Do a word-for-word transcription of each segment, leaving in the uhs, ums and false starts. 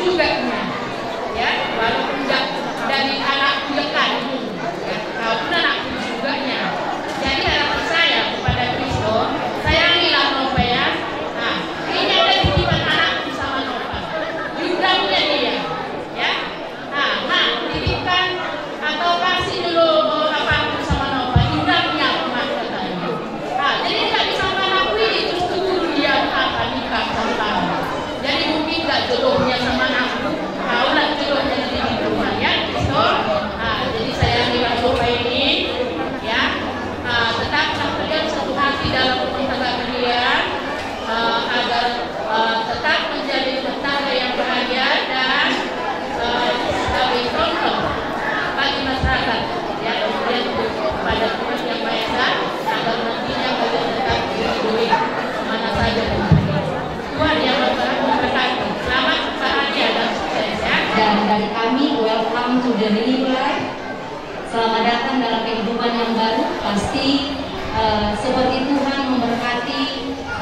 juga nya, ya, walaupun nggak dari anakku yang kandung, ya, kau pun anakku juga nya. Jadi harapan saya kepada Kristo, sayangilah Nova, ya. Nah, ini ada titipan anakku sama Nova. Diundangnya dia, ya. Nah, nah, titipkan atau kasih dulu, eh, apa, sama Nova, diundangnya kemari katanya. Nah, jadi nggak disangka anakku ini, terus turun dia apa, nikah sama kamu. Jadi mungkin nggak jodohnya sama anakku, kau lah jodohnya nanti di rumah, ya, Kristo. Nah, jadi sayangilah Nova ini, ya. Nah, tetap kalian satu hati dalam rumah tangga kalian, eh, agar, eh, tetap menjadi rumah tangga yang bahagia dan, eh, sebagai contoh bagi masyarakat, ya, kemudian kepada Tuhan Yang Maha Esa, agar nantinya kalian tetap diridhoi kemana saja pun pergi. Tuhan yang memberkati. Selamat bahagia dan sukses, ya. Dan dari kami, welcome to the new life. Selamat datang dalam kehidupan yang baru. Pasti, eh, seperti Tuhan memberkati,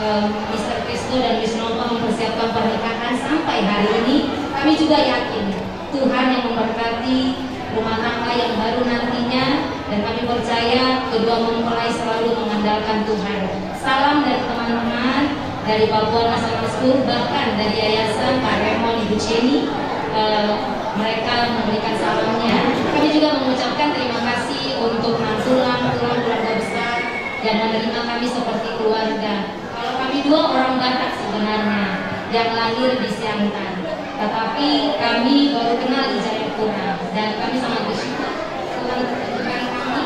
eh, Mister Kristo dan Miss Nova mempersiapkan pernikahan sampai hari ini, kami juga yakin Tuhan yang memberkati rumah tangga yang baru nantinya, dan kami percaya kedua mempelai selalu mengandalkan Tuhan. Salam dari teman-teman dari Papua National School, bahkan dari Yayasan Pak Remon, Ibu Ceni, eh, mereka memberikan salamnya. Kami juga mengucapkan terima kasih untuk Nang Tulang, Tulang keluarga besar yang menerima kami seperti keluarga. Kalau kami dua orang Batak sebenarnya, yang lahir di Siantar, tetapi kami baru kenal di Jayapura, dan kami sangat bersyukur Tuhan mempertemukan kami,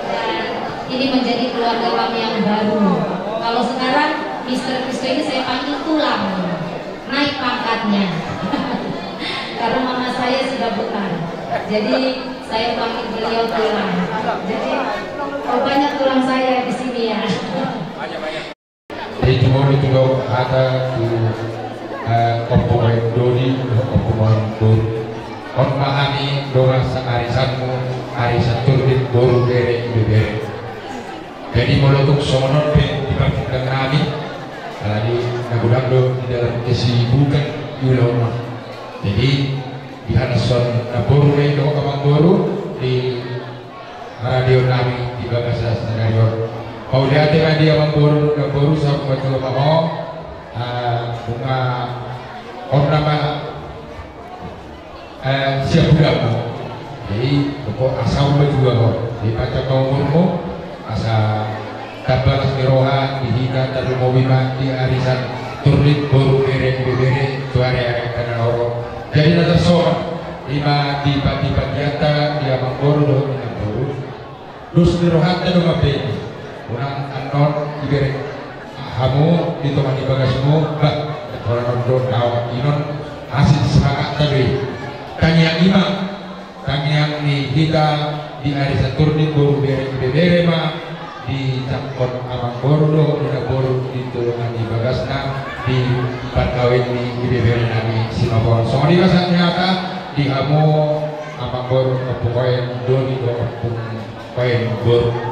dan ini menjadi keluarga kami yang baru. Kalau sekarang Mister Kristo ini saya panggil Tulang, naik pangkatnya. Karena mama saya sudah bukan, jadi saya panggil beliau Tulang. Jadi, oh, banyak tulang saya di sini, ya. Jadi, jumolo tu hata tu, eh, Ompu Mahendoni, Ompu Mahendoni. On ma hami dongan saarisanmu, arisan Turdip, boru, bere, ibebere. Jadi, molo tung songon on pe di partingkian nami, alani na godang do di dalam kesibukan di ulaon on. Jadi, dihanashon namboru do i dohot amangboru di radio nami di bagasan sadari on. Mauliate ma di amangboru, namboru, saur matua ma ho. Ah, nunga on nama, eh, siap udah ho. Jadi, pokok asa on ma tua ho. Jadi, panjang ma umurmu, asa tamba las ni roha di hita, tarlumobi ma di arisan Turdip, boru, bere, ibebere, tu ari-ari angka na ro. Jadi, na tarsongon i ma di pati-patianta di amangboru dohot di namboru. Dos ni rohanta do mambahen i. Unang annon ibere hamu di tonga ni bagasmu, bah, holan on do naung inon, hasil semangatta do i. Tangiang i ma, tangiang ni hita di arisan Turdip, boru, bere, ibebere ma dijangkon amangboru dohot di namboru di tonga ni bagasna di parkawen ni ibebere nami si Nova on. Songon i ma sahat ni hata di hamu amangboru, Ompu Mahendoni dohot Ompu Mahendoni.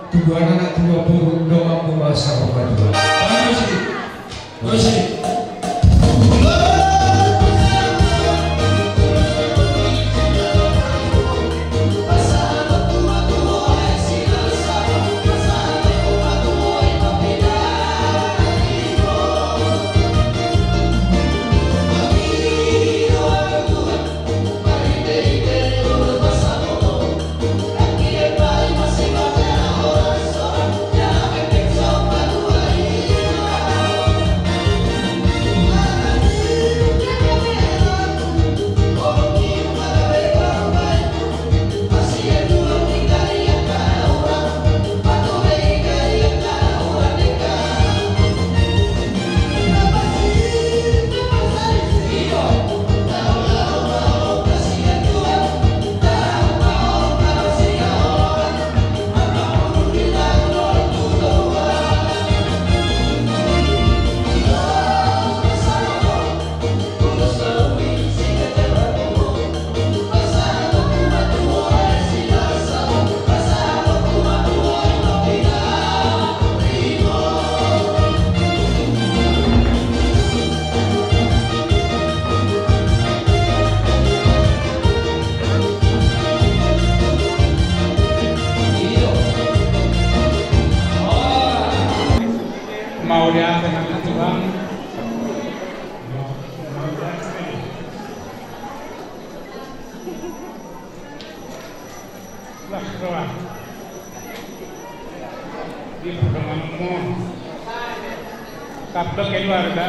Tubuan anak tua burung dongan pemasa pematuan. Musik. Musik. Mauliate ma di Tuhan. Las roha di pardonganmu. Tamba keluarga.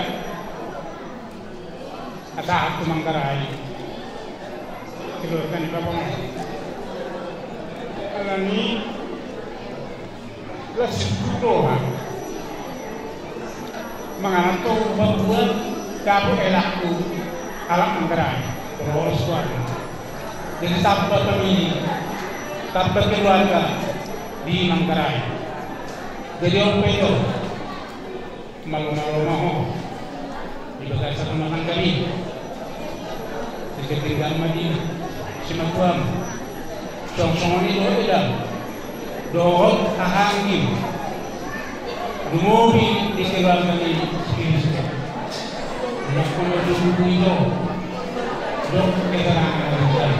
Asa tu Manggarai. Keluarga ni bapam. Alani las roha. Manganan tu babuan dapot elakku. Halak Manggarai. Terus keluarga. Jadi tamba famili, tamba keluarga di Manggarai. Jadi on pe jo. Malo-malo ma ho di bagasan rumah tangga i. Jadi tinggal ma di simatuam. Songon i do edam dohot hahaanggi. Lumobi di keluarga ni si Kristus. Nang kono di buku i do. Dok keterangan dari Tuhan.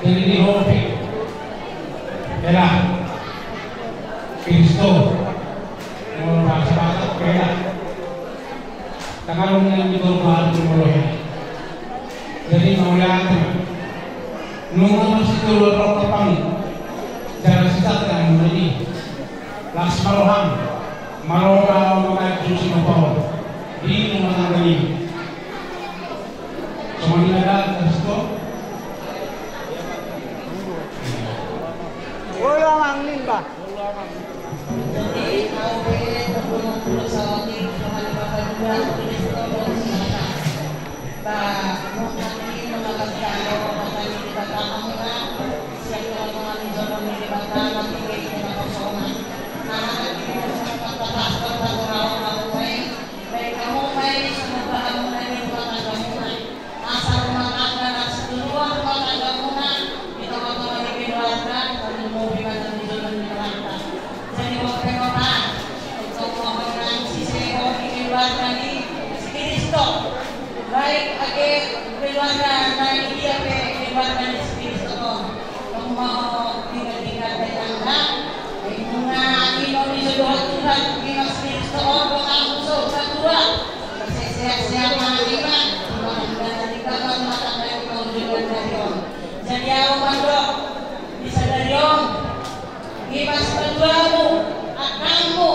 Jadi di ho pe. Hela. Kristus. Molo bahasa Batak, hela. Tagalog na di Toba, di Moloya. Jadi, mauliate ma. Nunga masih keluar rokok pang. Jangan sisa dengan ini. Las ma roham. Malo ma ho mangajari si bapaon. Di rumah tangga i. Songon i ma da, Kristus. Olo, Amang, ning ba. Jadi, au pe, terdua puluh sawakin, Tuhan Bapa dua, Kristus, Tuhan Bapa. Ba, mungkin mengabas jalo, maka di Debata hamuna, siap teman-teman di zona di Debata, nanti ke kita kosongan. Nah, di Debata, Pastor, Pastor, Rawa, Rawa, Baik, hamu ma i, songon bahamuna di rumah tanggamuna. Asa rumah tangga na setiruan rumah tanggamuna, di tonga-tonga ni keluarga, tarlumobi ma di joloan ni keluarga. Jadi, bope ma, untuk mohon nang siseho di keluarga ni si Kristus. Baik, age keluarga na i dia pe keluarga ni si Kristus on. Tong ma ho tinggal-tinggal di tangga. Nunga inon ni jodohan Tuhan, inon si Kristus on, donganmu so, satua. Sehat-sehat ma, iman. Tuhan, dan di kamar rumah tangga di kaum jodohan dari on. Jadi, au mandok di sadari on. Ima sipatuamu, angkangmu.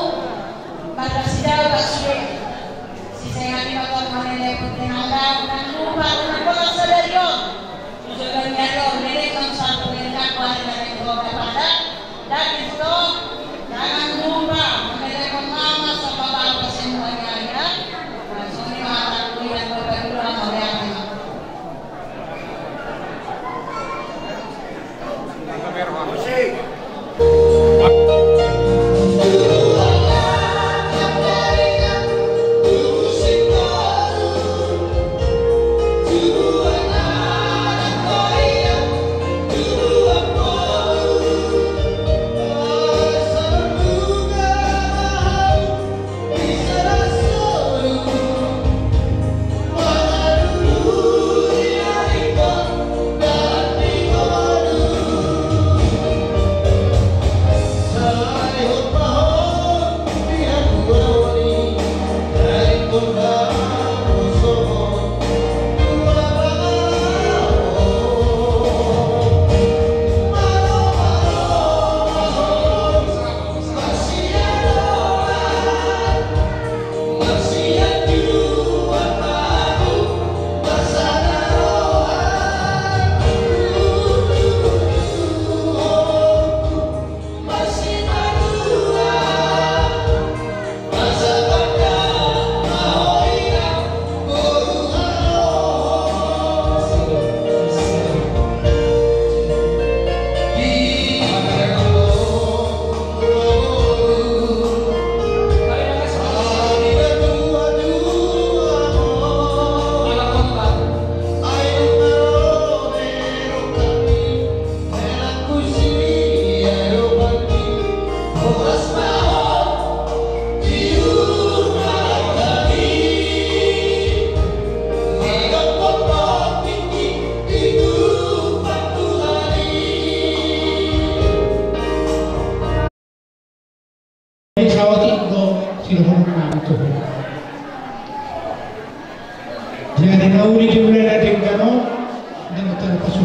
Marga Sidaba sude. Sisehani ma tong manelepon di nang, nang lupa, nang bolas sadari on. Tujuan ni ari on, leleng nang satu, leleng nang kuali, leleng dua, dua pada. Dati tu, jangan lupa, menelepon mama sama bapa semua ya, ya. Nah, sini mata kuliah, bapak dulu, sama lihat, ya.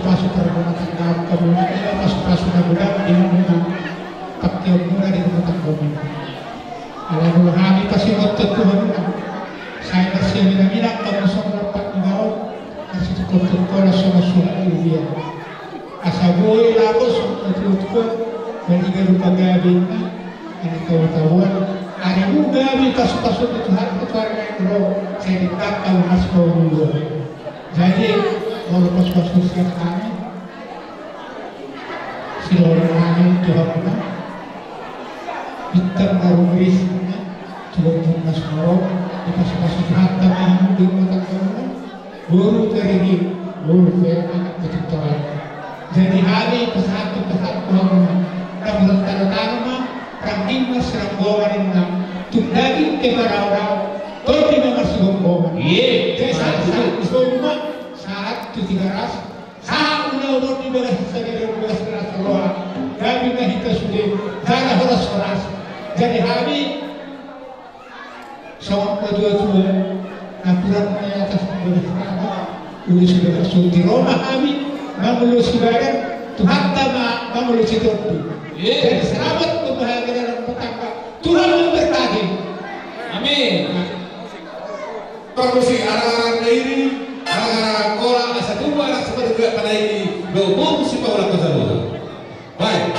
Pasu-pasu pargonatan dalam kabungan, pasu-pasu na godang di hamuna, pakeonmuna di rumah tanggamuna. Ala nunga hami pasingot tu hamuna, sai marsiaminaminan hamu songon na patninaon, marsitungkol-tungkolan songon suhut di dia. Asa boi labo songon na tuat-tuat, baliga rupa gabe na, na nitabo-taboan, ari nunga hami pasu-pasu tu Tuhan, tu Tuhan na i ro, sai denggan hamu marsipaulu-uluan. Jadi, molo pasu-pasu sian hami, sidohonon nami tu hamuna, bintang na rumiris, tu hamuna songon dipasu-pasu Tuhanta ma hamu di rumah tanggamuna, boru tariri, boru pe anak tu tintoan. Jadi hami pasahat, pasahat tu hamuna, na martano-tano ma, rangging ma siranggongan inna, tung daging pe marao-rao, tondi ma marsigomgoman. Iya. Jadi sahat, sahat tu Soma, sahat tu Tigaras, sahat tu na umur di bagas sadari, di bagas sadari, gabe ma hita sude jala horas-horas. Jadi hami songon natua-tua, naturan na di atas bagas tano, ulos di bagas, songon i ro ma hami mangulosi badan, Tuhanta ma mangulosi tondi. Iya. Jadi selamat berbahagia dalam bertangga. Tuhan memberkati. Amin. Parmusik, arang-arang na iri, arang-arang Angkola, asa tubu anak sipatu gak panaiki, dohot boru sipaulak tu saluhut. Baik.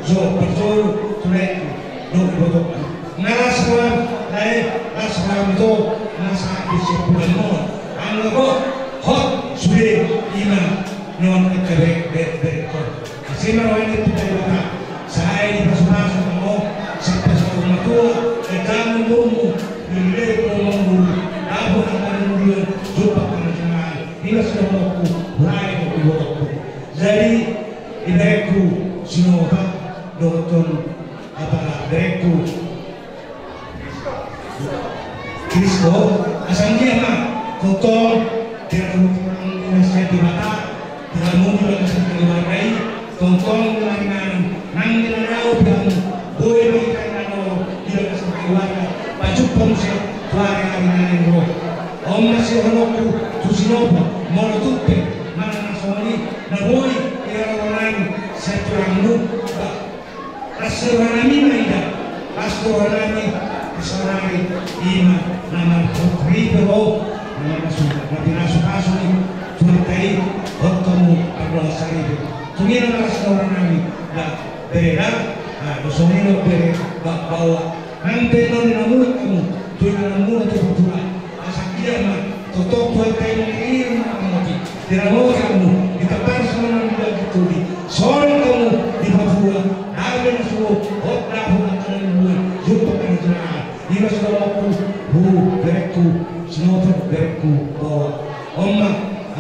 Jo, parjolo tu laengku dohot ibotongku. Nga las roham, lae, las roham ito, nga sahat di siampudan on. Anggo hot sude ima nuaeng angka berek, berek, berek on. Asi ma roha ni Debata, sai dipasupasu hamu, sai pasu-pasu matua, ganjang umurmu, dilehon hamu umur, dapot angka na uli, jumpang angka na jinalahan. Ima sidohononku, lae dohot ibotongku. Jadi, iberekku si Nova dohot on, apa, berekku Krisko, asa anggiat ma tongtong, biar kamu tongtong di nasihat Debata, biar kamu di bagasan keluarga i, tongtong di nang, nang di nang au biar kamu, boi ma hita nang au di bagasan keluarga, pajumpang muse tu ari-ari na naeng ro. On ma sidohononku tu si Nova, molo tung pe manang na songon i na boi dihaholongi sian tulangmu, ba, las do rohanami ma ida, las do rohanami, saonari ima na marhot ripe ho, na marpasu, na pinasupasu ni Tuhanta i, hot hamu pardongan saripe. Tung i na las do rohanami, ba, bere da, ah, do songon i do bere, ba, baoa. Nang pe annon di na mulak hamu tu inananmuna tu Papua, asa anggiat ma tongtong Tuhanta i mangiringiring ma hamu, diramoti hamu, ditampari songon na niula di tondi, songon hamu di Papua, dame na so hot dapot angka na uli, jumpang angka na jinalahan. Ima sidohononku tu berekku si Nova, berekku baoa. On ma,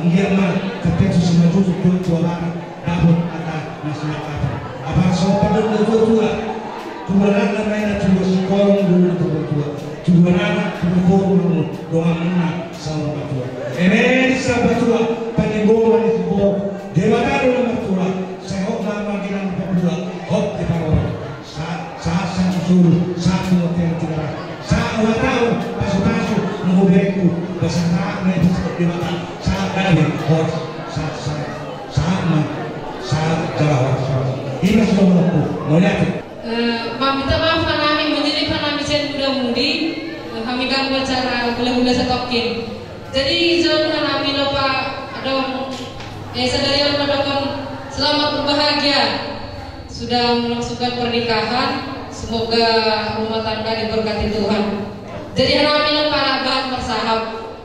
anggiat ma tapetu simanjujung tu abaran, dapot angka na sinangkapan. Apala songon pandok ni natuatua, tubuan anak na maen, tubuan singkoru do na tuatua, tubuan anak, tubuan boru ma hamu, donganmuna saur matua. Eme di saur matua, pangidoan ni si boru, Debata do na martua, sai hot ma marginang di Papua, hot di parorot. Sa-, sa-, sahat sian solu, sahat tu bontean Tigaras, sahat ualu, pasu-pasu ma hamu berekku, ba sahat ma i, sahat Debata, sahat dame, horas, sahat, sahat, sahat ma, sahat jala horas, horas. Ima sidohononku, mauliate. Eh, maminta maaf ma hami, menilip ma hami sian muda-mudi, eh, hami ganggu acara hula-hula satongkin. Jadi, jolo ma hami lopa adong, eh, sadari on mandok on, selamat berbahagia. Sudah melangsungkan pernikahan, semoga rumah tangga diberkati Tuhan. Jadi, hami lopa bahat marsahap.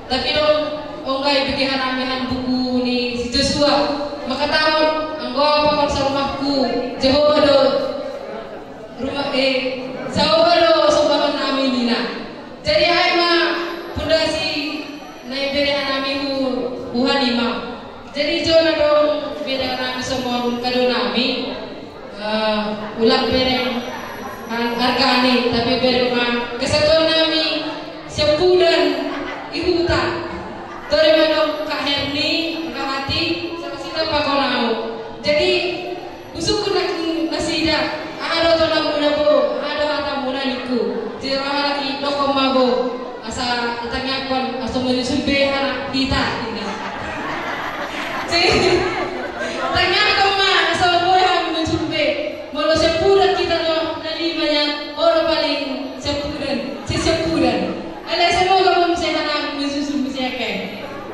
Tapi dung, ongga ibege hami buku ni si Josua. Mangkatahon, anggo ahu pakon saur matua, Jahowa do rumah, eh, Jahowa do sombahon nami ninna. Jadi ai ma pondasi na ibere hami hu, hu hami ma. Jadi jolo adong bere hami songon kado nami, eh, ulang bere han argani, tapi bere ma kesatuan nami siampudan i huta. Tore ma adong Kak Herni, Kak Hati, sama sita pakon ahu. Jadi Husungkun nangkin nasida, aha do tonamuna bo, aha do hatamuna ningku. Jadi roha nangkin dokkon ma bo, asa tangiangkon, asa manyusul be hita, ninna. Jadi tangiangkon ma, asa boi hami manyusul be. Molo siampudan hita do na lima nian, olo paling siampudan, si siampudan. Alai semoga ma muse hami manyusul muse angka i.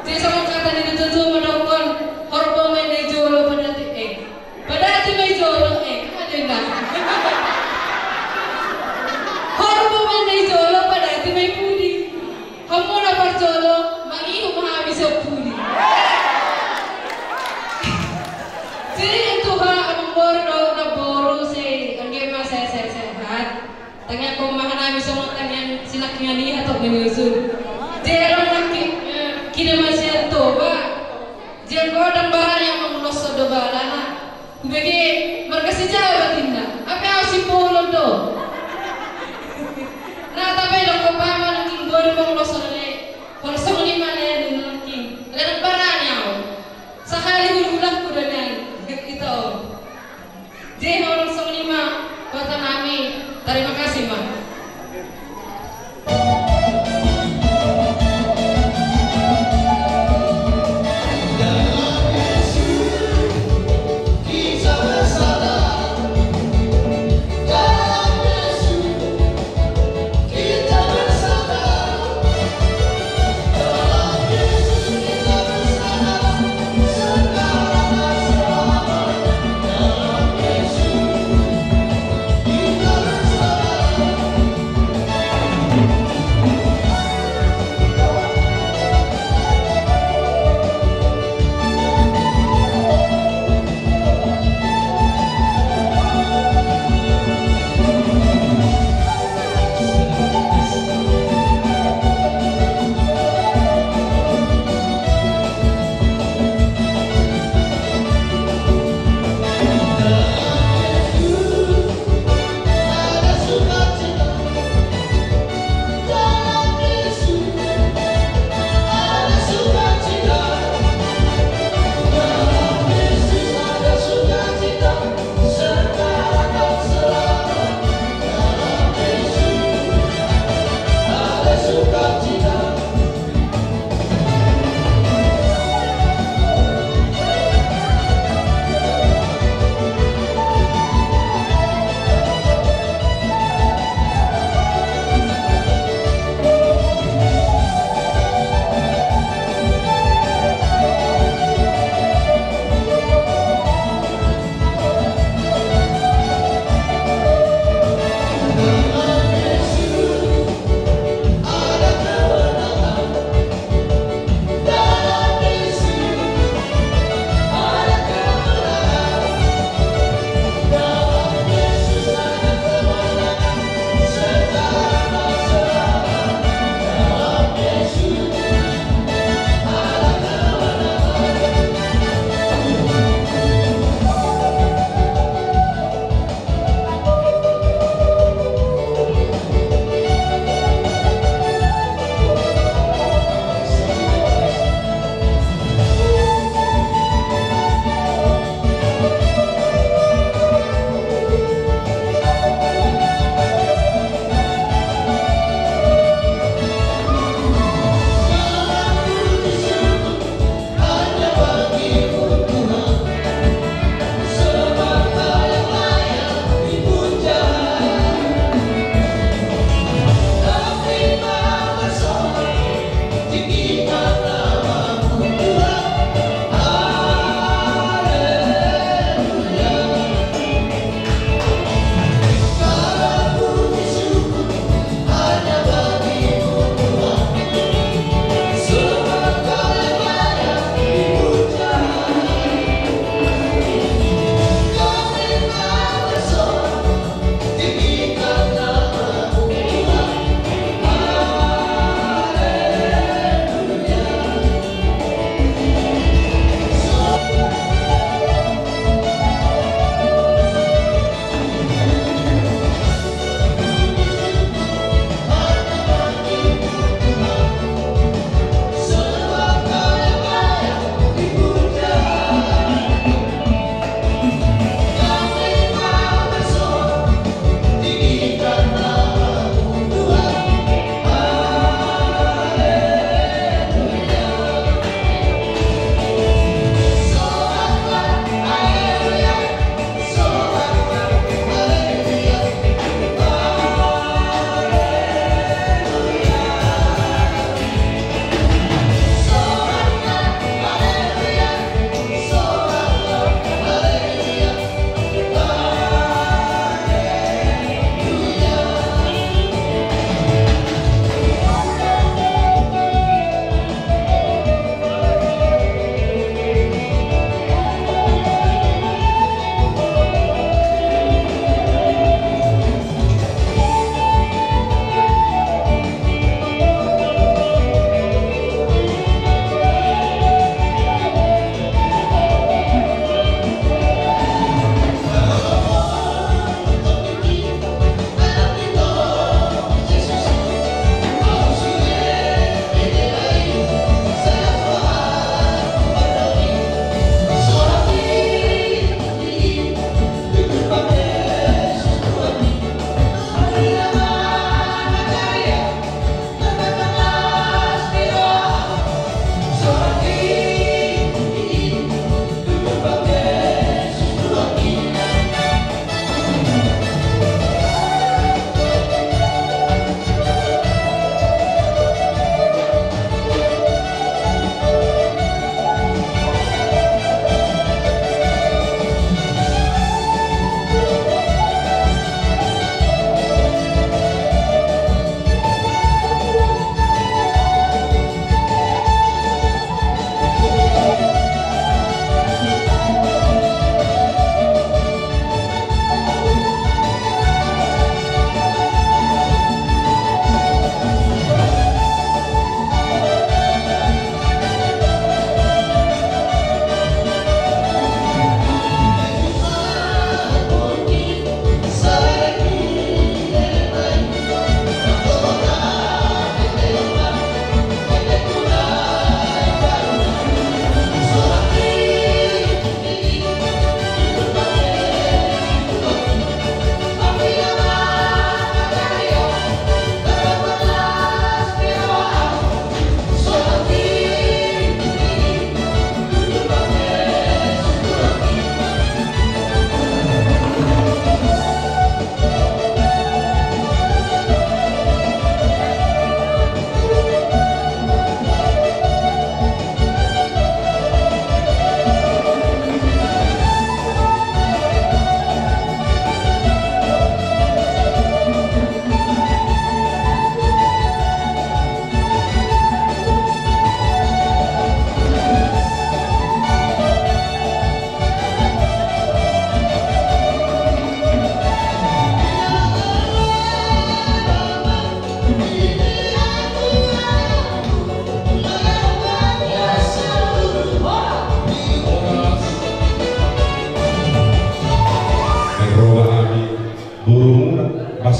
Jadi songon hata ni natuatua mandokkon, horbo ma i na di jolo padati, eh. Padati ma i jolo, eh, aha do ninna? Horbo ma i na di jolo, padati ma i pudi. Hamu na parjolo, mangihut ma hami sian pudi. Jadi tu ha, amangboru dohot namboru, sai anggiat ma sehat-sehat. Tangiangkon ma hami songon tangiang sinangkaningan i hatop manyusul. Jadi adong nangkin, eh, kine ma sian Toba. Jadi anggo dang barani ahu mangulos do balana. Hubege marga Sijabat ninna. Hape ahu Simbolon do. Na tapi dokkon paman nangkin boi do mangulos ale. Holan songon i ma ale ninna nangkin. Alai dang barani ahu. Sahali hulahulahku do nian. Ito. Jadi holan songon i ma, hata nami, tarima kasih ma.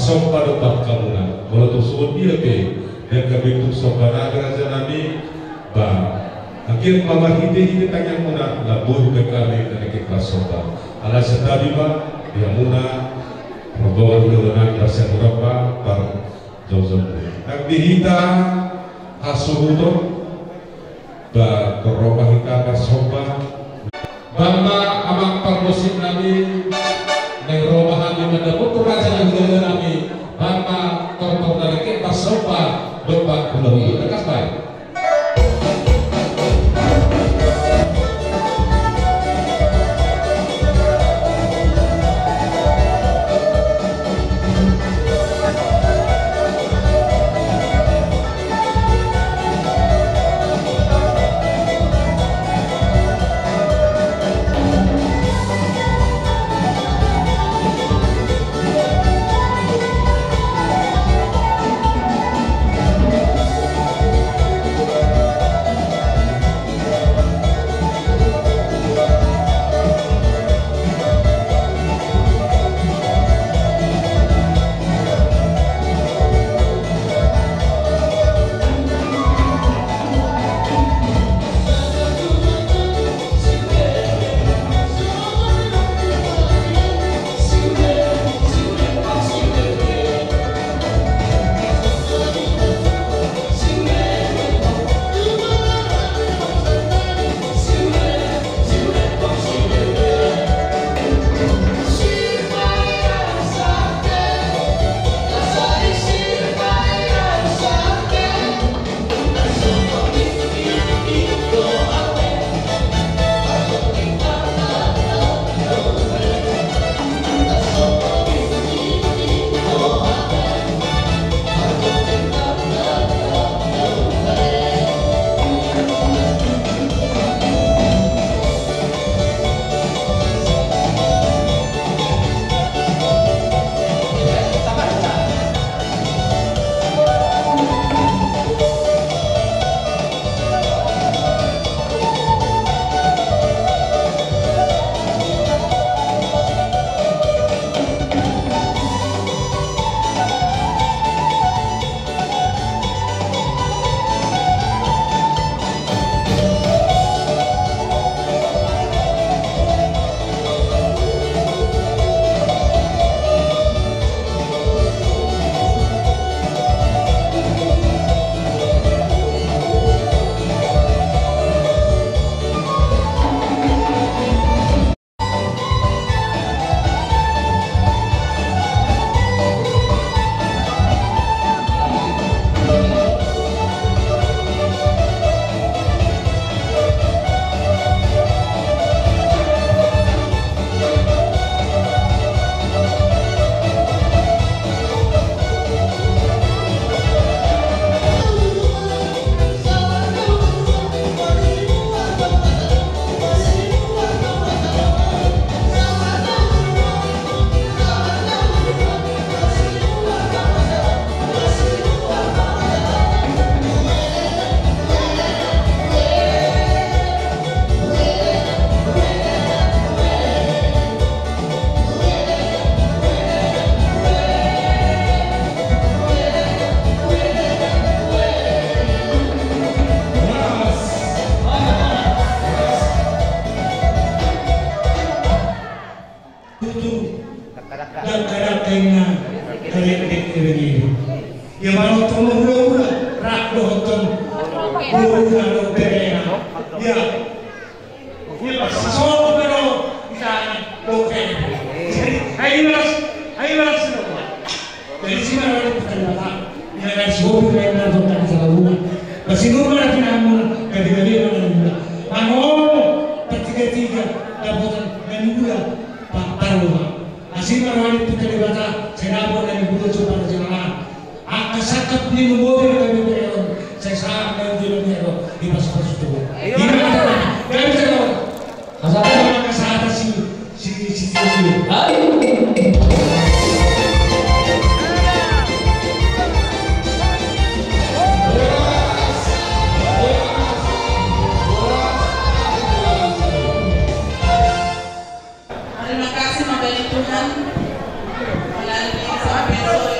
Somba do bangkamuna, molo tung songon dia pe, dan kami tung somba nami raja nami, ba, akhir pamarhite-hite tangiangmuna, labur be kami na nangkin parsomba. Alai santabi ma, di hamuna, rombongan hulahula nami parsiamun rap, parjongjongan. Nang di hita, hasuhuton, ba, ro ma hita parsomba. Bahen ma amang parmusik nami, naeng ro ma hami mandapothon raja nami hulahula nami, bahen ma tortor na nangkin parsomba, dompak hulahula. Tangkas bahen. Tutu. Dakka-dakka inna kalian dek kalian ini. Ia manonton hulahula, rap dohoton hulahula dohot berena. Ia. Ia, sisongon do, misalna, dohot berena. Jadi, ayo, Mas. Ayo, Mas. Jadi, si mana ada pertanyaan? Ia, dari si hobi, dari mana, dari mana, dari mana. Masih rumah, dari mana, dari mana, dari mana. Mangolo, bertiga-tiga, dapotan, dari mana. Pa-, parua. Asi ma roha ni Debata, sai dapot na nibuat jumpa na jalanan. Angka sangkap ni lumobi na gabe bereon, sai sahat na uji na bereon, di pasu-pasu Tuhan. Ina ma tanda, gabe jalanan. Asa angka sahat si, si, si, si, si. Ayo. Terima kasih, mauliate Tuhan. Melalui sampai sore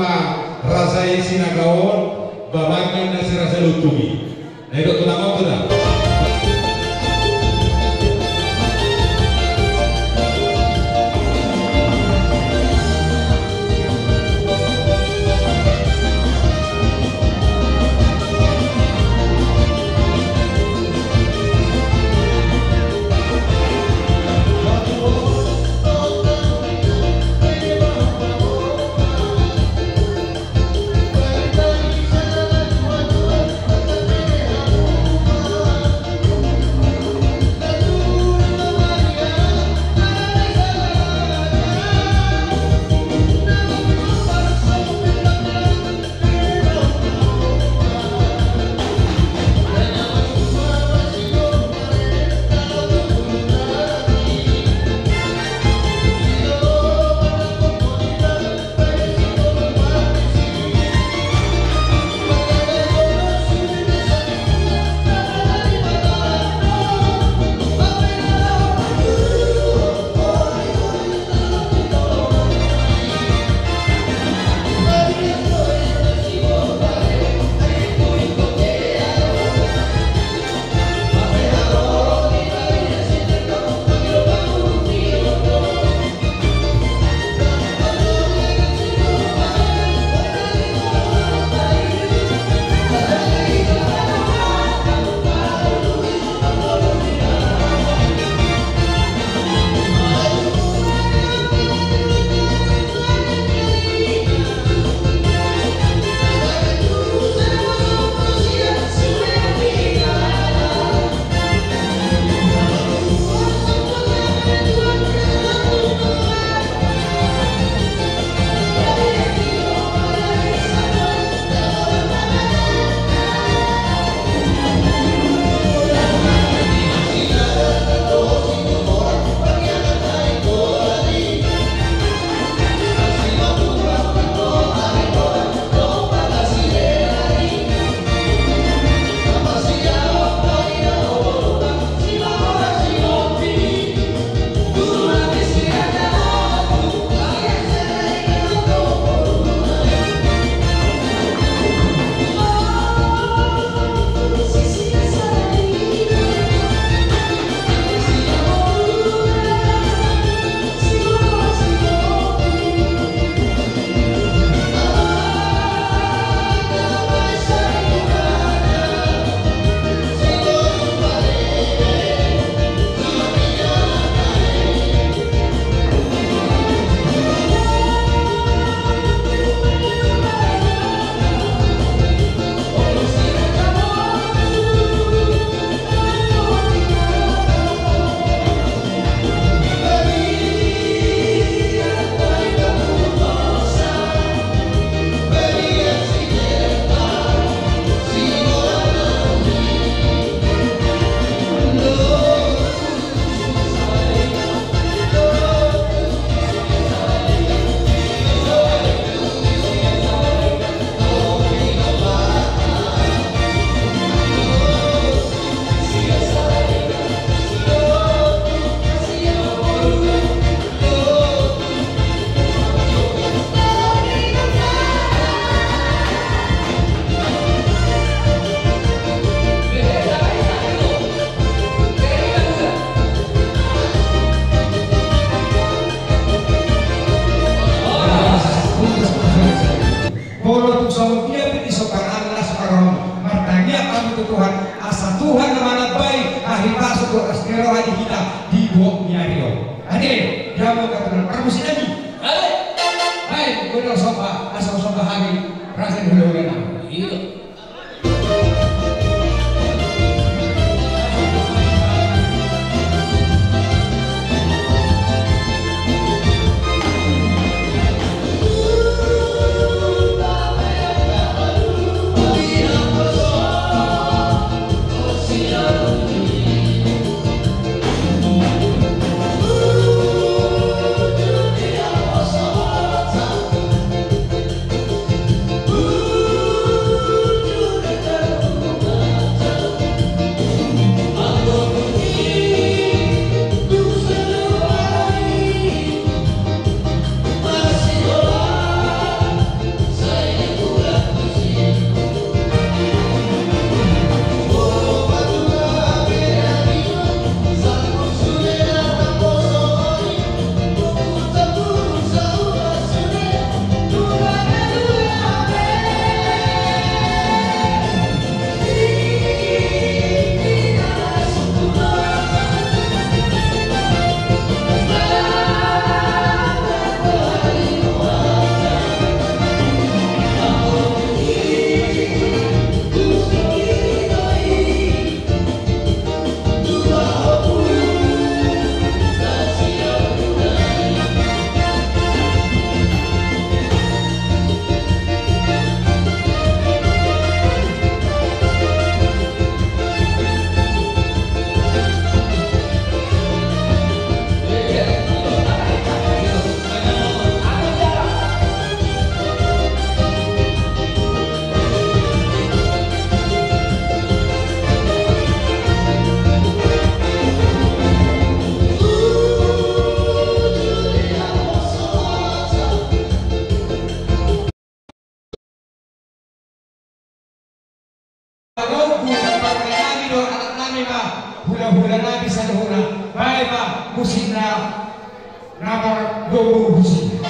Raja i Sinagaon, babanna na si Raja Lontung i. Na idok tu tangan tu da. Molo tung songon dia pe disombahon na songon on, martangiang hamu tu Tuhan, asa Tuhan na manambai hahipason dohot las ni roha di hita di bulan ni ari on. Ate, dia mau katakan permusikan ni. Ate. Baik, boleh somba, asa somba hari, rasa dulu kan. Iya. Hulahula na bisa dohona, baen ma musik na, na margogo musik.